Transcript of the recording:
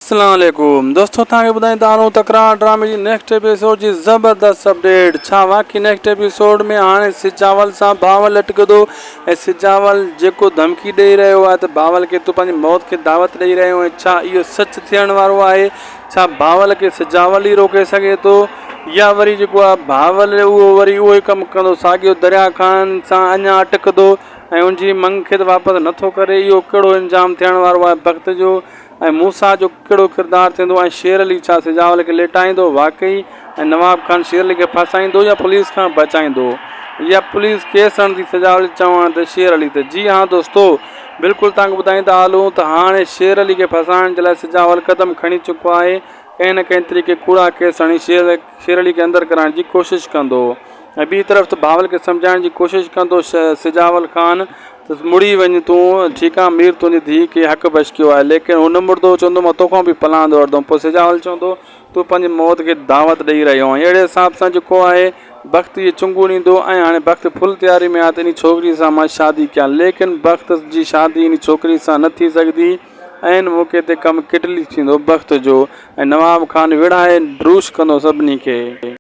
اسلام عليڪم دوستو توهان کي ٻڌائيندا هلون تڪرار ڊرامي جي نيڪسٽ ايپيسوڊ جي زبردست اپڊيٽ ڇا واقعي نيڪسٽ ايپيسوڊ ۾ هاڻي سجاول سان بهاول لٽڪندو ۽ سجاول جيڪو ڌمڪي ڏئي رهيو آهي ته بهاول کي تون پنهنجي موت کي دعوت ڏئي رهيو آهين ڇا اهو سچ ٿيڻ وارو آهي ڇا بهاول کي سجاول ئي روڪي سگهي ٿو يا وري جيڪو آهي بهاول اهو وري اهو ئي ڪم ڪندو ساڳيو دريا خان سان اڃا اٽڪندو ۽ ان جي منگ کي ته واپس نٿو ڪري اهو ڪهڙو انجام ٿيڻ وارو آهي بخت جو ۽ موسيٰ جو ڪهڙو ڪردار ٿيندو ۽ شير علي ڇا سجاول کي ليٽائيندو واقعي ۽ نواب خان شير علي کي ڦاسائيندو يا پوليس کان بچائيندو يا پوليس ڪيس هڻندي سجاول جي چوڻ تي شير علي تي جي ها دوستو بلڪل توهان کي ٻڌائيندا هلون ته هاڻي شير علي کي ڦاسائڻ جي لاء سجاول قدم کڻي چڪو آهي ڪنهن نه ڪنهن طريقي ڪوڙا ڪيس هڻي شير علي کي اندر ڪرائڻ جي ڪوشش ڪندو ۽ ٻي طرف ته بهاول کي سمجهائڻ جي ڪوشش ڪندو سجاول خان ته مڙي وڃ تون ٺيڪ آ مير تنهنجي ڌيء کي حق بشڪيو آهي ليڪن هو نه مڙندو چوندو مان توکان به پلاند وٺندم پوء سجاول چوندو تون پنهنجي موت کي دعوت ڏئي رهيو آهين اهڙي حساب سان جيڪو آهي بخت جي چنگون ڏيندو ۽ هاڻي بخت فل تياري ۾ آهي ته انهي ڇوڪري سان مان شادي ڪيان ليڪن بخت جي شادي انهي ڇوڪري سان نه ٿي سگهندي عين موقعي تي ڪم ڪٽلي ٿيندو بخت جو ۽ نواب خان وڙهائي ڊروش ڪندو سڀني کي.